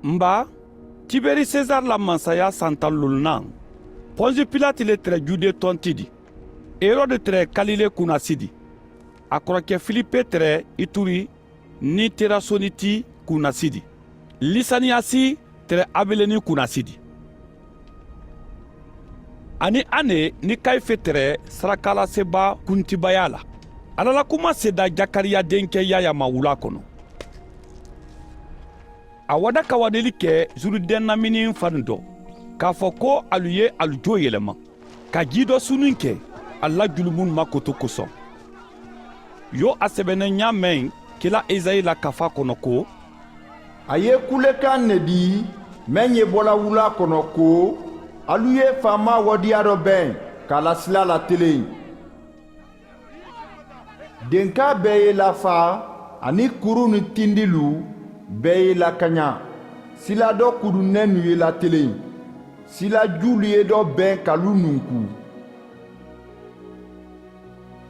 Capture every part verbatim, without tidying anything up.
N baa, tiberi sesare la mansayaa san tan luulunaŋ, ponsi pilati le tere jude tonti di, erode tere kalile kunnasi di, a koroke filipe tere ituri niŋ terasoniti kunnasi di, lisaniyasi tere abeleni kunnasi di, aniŋ ane niŋ kayife tere sarakaalasebaa kuntibayaa la. Alla la kuma seeda jakariya denke yaayaa ma wulaa kono. A wada ka wadeli ke zuruden naminiŋ fanu do, ka a fo ko alu ye alu joo yelema, ka jii do sunuŋ ke alu la julubunu makoto kosoŋ. Yo a sebeneŋ ñaameŋ kila esayi la kafaa kono ko, a ye kulekaŋ ne di meŋ ye bola wulaa kono ko, alu ye faamaa wadiyaa do beŋ ka a la silaa la teleŋ. Denkaa bee ye lafaa, aniŋ kuruu niŋ tindilu bee ye lakaña. Sila do kudunennu ye lateleŋ. Sila juulu ye do beŋ ka lu nunku.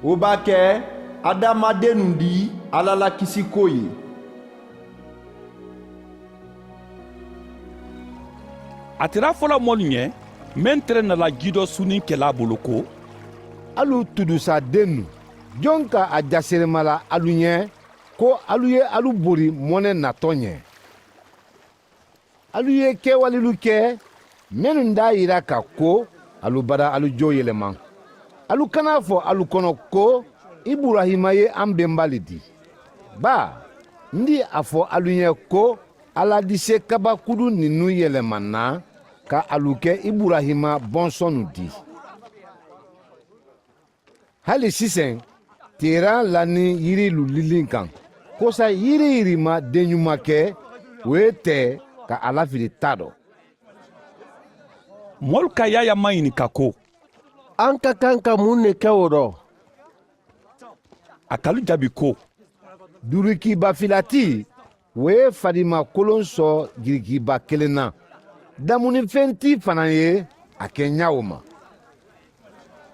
Wo be a ke adamadennu di alla la kisikoo ye. A tera a fola moolu ñe meŋ tere na la jii do suniŋ kela bulu ko, alu tudusadennu, joŋ ka a jaserema la alu ñe ko alu ye alu bori mone natoo ñe? Alu ye kewalilu ke mennu nda a yira ka ko alu bada alu joo yelema. Alu kana a fo alu kono ko, iburahima ye an benba le di. Baa, n di a fo alu ñe ko, alla dise kabakudunninnu yelema n na ka alu ke iburahima bonsonnu di. Hali siseŋ, teeraŋ la niŋ yirilu liliŋ kaŋ, koosa yiri-yiri ma deñuma ke wo ye tee ka a lafili taa do. Moolu ka yaaya maŋ ñininka ko, an ka kaŋ ka muŋ ne ke wo do? A ka alu jaabi ko, durikiiba fila ti, wo ye fadima koloŋ soo jirikiiba keleŋ na. Damunifeŋ ti fanaa ye a ke ñaa wo ma.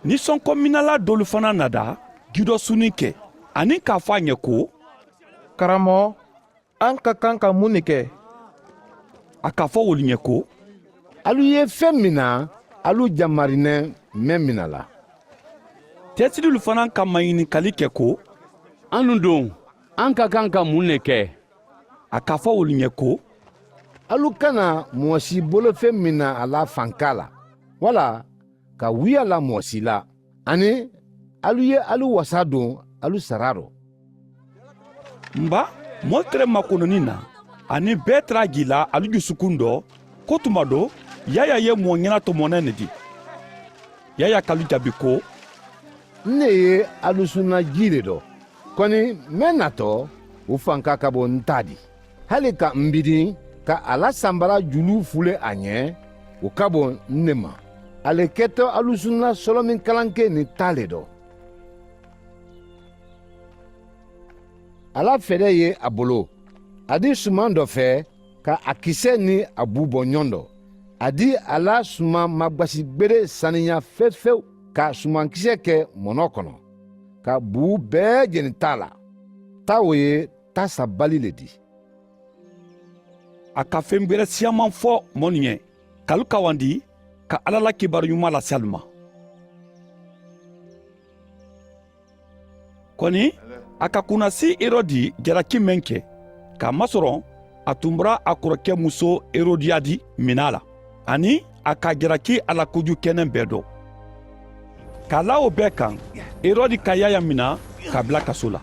Ni sonko minalaa doolu fanaa nada jido suniŋ ke aniŋ ka a fo a ñe ko, karamoo, an ka kaŋ ka muŋ ne ke? A ka a fo wolu ñe ko, alu ye feŋ mina, alu jamari ne meŋ mina la. Teetililu fanaa ka maŋ ñininkali ke ko, anuŋ duŋ, an ka kaŋ ka muŋ ne ke? A ka a fo wolu ñe ko, alu kana moo si bolofeŋ mina a la fankaa la, walla ka wii a la moo si la, aniŋ alu ye alu wasa duŋ alu saraa do. N baa, moolu tere makononiŋ na aniŋ bee tara a jii la alu jusukuŋ do, ko tuma do yaaya ye moo ñanatomonee ne di? Yaaya ka alu jaabi ko, n ne ye alu sunna jii le do, koni meŋ natoo, wo fankaa ka bo n taa di. Hali ka n bidiŋ ka a la sanbara juluu fule a ñe, wo ka bo n ne ma. A le keto alu sunna solominkalankee ni taa le do. A la fede ye a bolo, a di sumaŋ do fee ka a kise niŋ a buu bo ñoŋ do. A di a la sumaŋ magasi gbede saniya fewufewu ka sumankise ke monoo kono, ka buu bee jeni taa la. Taa wo ye taa sabali le di. A ka feŋ bere siyamaŋ fo moolu ñe ka alu kawandi ka alla la kibaaru ñumaa lasi alu ma. Koni a ka kunnasi herodi jaraki meŋ ke, ka a masoroŋ a tun bura a koroke muso herodiyadi minaa la, aniŋ a ka a jaraki a la kuju keneŋ bee do. Ka a la wo bee kaŋ, herodi ka yaaya mina ka a bula kaso la.